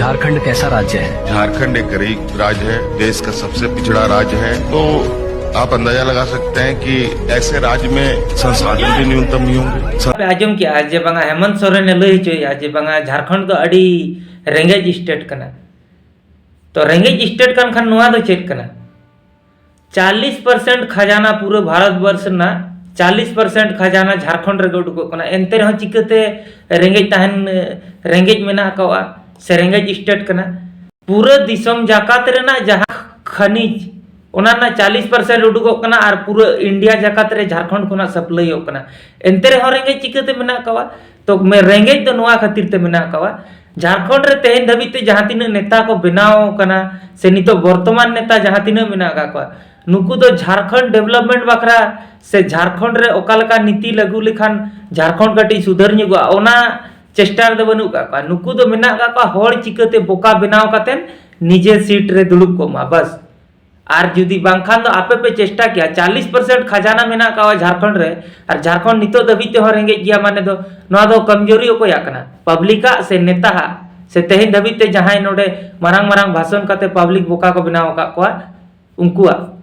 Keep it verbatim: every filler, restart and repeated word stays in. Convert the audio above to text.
झारखंड कैसा राज्य है? झारखंड एक गरीब राज्य है, देश का सबसे पिछड़ा राज्य है। तो आप अंदाजा लगा सकते हैं कि ऐसे राज्य में संसाधन भी न्यूनतम ही होंगे। ᱥᱟᱯᱮ ᱟᱸᱡᱚᱢ ᱠᱮᱜᱼᱟ ᱡᱮ ᱵᱟᱝᱟ ᱦᱮᱢᱚᱱᱛ ᱥᱚᱨᱮᱱᱮ ᱞᱟᱹᱭ ᱦᱚᱪᱚᱭᱮᱜᱼᱟ ᱡᱮ ᱵᱟᱝᱟ ᱡᱷᱟᱲᱠᱷᱚᱸᱰ ᱫᱚ ᱟᱹᱰᱤ ᱨᱮᱸᱜᱮᱡ ᱥᱴᱮᱴ ᱠᱟᱱᱟ᱾ ᱛᱚ ᱨᱮᱸᱜᱮᱡ ᱥᱴᱮᱴ ᱠᱟᱱ ᱠᱷᱟᱱ ᱱᱚᱣᱟ ᱫᱚ ᱪᱮᱫ ᱠᱟᱱᱟ? ᱪᱟᱞᱤᱥ ᱯᱟᱨᱥᱮᱱᱴ ᱠᱷᱟᱡᱟᱱᱟ, ᱯᱩᱨᱟᱹ ᱵᱷᱟᱨᱚᱛ ᱵᱚᱨᱥ ᱨᱮᱱᱟᱜ ᱪᱟᱞᱤᱥ ᱯᱟᱨᱥᱮᱱᱴ ᱠᱷᱟᱡᱟᱱᱟ ᱡᱷᱟᱲᱠᱷᱚᱸᱰ ᱨᱮᱜᱮ ᱩᱰᱩᱠᱚᱜ ᱠᱟᱱᱟ᱾ ᱮᱱᱛᱮ ᱨᱮᱦᱚᱸ ᱪᱤᱠᱟᱹᱛᱮ ᱨᱮᱸᱜᱮᱡ ᱛᱟᱦᱮᱱ, ᱨᱮᱸᱜᱮᱡ ᱢᱮᱱᱟᱜ ᱟᱠᱟᱣᱟ ᱥᱮ ᱨᱮᱸᱜᱮᱡ ᱥᱴᱮᱴ ᱠᱟᱱᱟ? ᱯᱩᱨᱟᱹ ᱫᱤᱥᱚᱢ ᱡᱟᱠᱟᱛ ᱨᱮᱱᱟᱜ ᱡᱟᱦᱟᱸ ᱠᱷᱟᱱᱤᱡᱽ, ᱚᱱᱟ ᱨᱮᱱᱟᱜ ᱪᱟᱞᱤᱥ ᱯᱟᱨᱥᱮᱱᱴ ᱩᱰᱩᱠᱚᱜ ᱠᱟᱱᱟ ᱟᱨ ᱯᱩᱨᱟᱹ ᱤᱱᱰᱤᱭᱟ ᱡᱟᱠᱟᱛ ᱨᱮ ᱡᱷᱟᱲᱠᱷᱚᱸᱰ ᱠᱷᱚᱱᱟᱜ ᱥᱟᱯᱞᱟᱭᱚᱜ ᱠᱟᱱᱟ᱾ ᱮᱱᱛᱮ ᱨᱮᱦᱚᱸ ᱨᱮᱸᱜᱮᱡ ᱪᱤᱠᱟᱹᱛᱮ ᱢᱮᱱᱟᱜ ᱠᱚᱣᱟ? ᱛᱚ ᱢᱮ-, ᱨᱮᱸᱜᱮᱡ ᱫᱚ ᱱᱚᱣᱟ ᱠᱷᱟᱹᱛᱤᱨ ᱛᱮ ᱢᱮᱱᱟᱜ ᱠᱚᱣᱟ, ᱡᱷᱟᱲᱠᱷᱚᱸᱰ ᱨᱮ ᱛᱮᱦᱮᱧ ᱫᱷᱟᱹᱵᱤᱡ ᱛᱮ ᱡᱟᱦᱟᱸ ᱛᱤᱱᱟᱹᱜ ᱱᱮᱛᱟ ᱠᱚ ᱵᱮᱱᱟᱣ ᱠᱟᱱᱟ ᱥᱮ ᱱᱤᱛᱚᱜ ᱵᱚᱨᱛᱚᱢᱟᱱ ᱱᱮᱛᱟ ᱡᱟᱦᱟᱸ ᱛᱤᱱᱟᱹᱜ ᱢᱮᱱᱟᱜ ᱟᱠᱟᱫ ᱠᱚᱣᱟ, ᱱᱩᱠᱩ ᱫᱚ ᱡᱷᱟᱲᱠᱷᱚᱸᱰ ᱰᱮᱵᱷᱞᱚᱯᱢᱮᱱᱴ ᱵᱟᱠᱷᱨᱟ ᱥᱮ ᱡᱷᱟᱲᱠᱷᱚᱸᱰ ᱨᱮ ᱚᱠᱟ ᱞᱮᱠᱟ ᱱᱤᱛᱤ ᱞᱟᱹᱜᱩ ᱞᱮᱠᱷᱟᱱ ᱡᱷᱟᱲᱠᱷᱚᱸᱰ ᱠᱟᱹᱴᱤᱡ ᱥᱩᱫᱷᱟᱹᱨ ᱧᱚᱜᱚᱜᱼᱟ, ᱚᱱᱟ ᱪᱮᱥᱴᱟ ᱨᱮᱫᱚ ᱵᱟᱹᱱᱩᱜ ᱟᱠᱟᱫ ᱠᱚᱣᱟ᱾ ᱱᱩᱠᱩ ᱫᱚ ᱢᱮᱱᱟᱜ ᱟᱠᱟᱫ ᱠᱚᱣᱟ ᱦᱚᱲ ᱪᱤᱠᱟᱹᱛᱮ ᱵᱚᱠᱟ ᱵᱮᱱᱟᱣ ᱠᱟᱛᱮ ᱱᱤᱡᱮ ᱥᱤᱴ ᱨᱮ ᱫᱩᱲᱩᱵ ᱠᱚᱜ ᱢᱟ, ᱵᱟᱥ᱾ ᱟᱨ ᱡᱩᱫᱤ ᱵᱟᱝᱠᱷᱟᱱ ᱫᱚ ᱟᱯᱮ ᱯᱮ ᱪᱮᱥᱴᱟ ᱠᱮᱭᱟ, ᱪᱟᱞᱤᱥ ᱯᱟᱨᱥᱮᱱᱴ ᱠᱷᱟᱡᱟᱱᱟ ᱢᱮᱱᱟᱜ ᱟᱠᱟᱫ ᱡᱷᱟᱲᱠᱷᱚᱸᱰ ᱨᱮ, ᱟᱨ ᱡᱷᱟᱲᱠᱷᱚᱸᱰ ᱱᱤᱛᱚᱜ ᱫᱷᱟᱹᱵᱤᱡ ᱛᱮᱦᱚᱸ ᱨᱮᱸᱜᱮᱡ ᱜᱮᱭᱟ, ᱢᱟᱱᱮ ᱫᱚ ᱱᱚᱣᱟ ᱫᱚ ᱠᱚᱢᱡᱳᱨᱤ ᱚᱠᱚᱭᱟᱜ ᱠᱟᱱᱟ? ᱯᱟᱵᱽᱞᱤᱠᱟᱜ ᱥᱮ ᱱᱮᱛᱟᱦᱟᱜ? ᱥᱮ ᱛᱮᱦᱮᱧ ᱫᱷᱟᱹᱵᱤᱡ ᱛᱮ ᱡᱟᱦᱟᱸᱭ ᱱᱚᱰᱮ ᱢᱟᱨᱟᱝ ᱢᱟᱨᱟᱝ ᱵᱷᱟᱥᱚᱱ ᱠᱟᱛᱮ ᱯᱟᱵᱽᱞᱤᱠ ᱵᱚᱠᱟ ᱠᱚ ᱵᱮᱱᱟᱣ ᱟᱠᱟᱫ ᱠᱚᱣᱟ, ᱩᱱᱠᱩᱣᱟᱜ?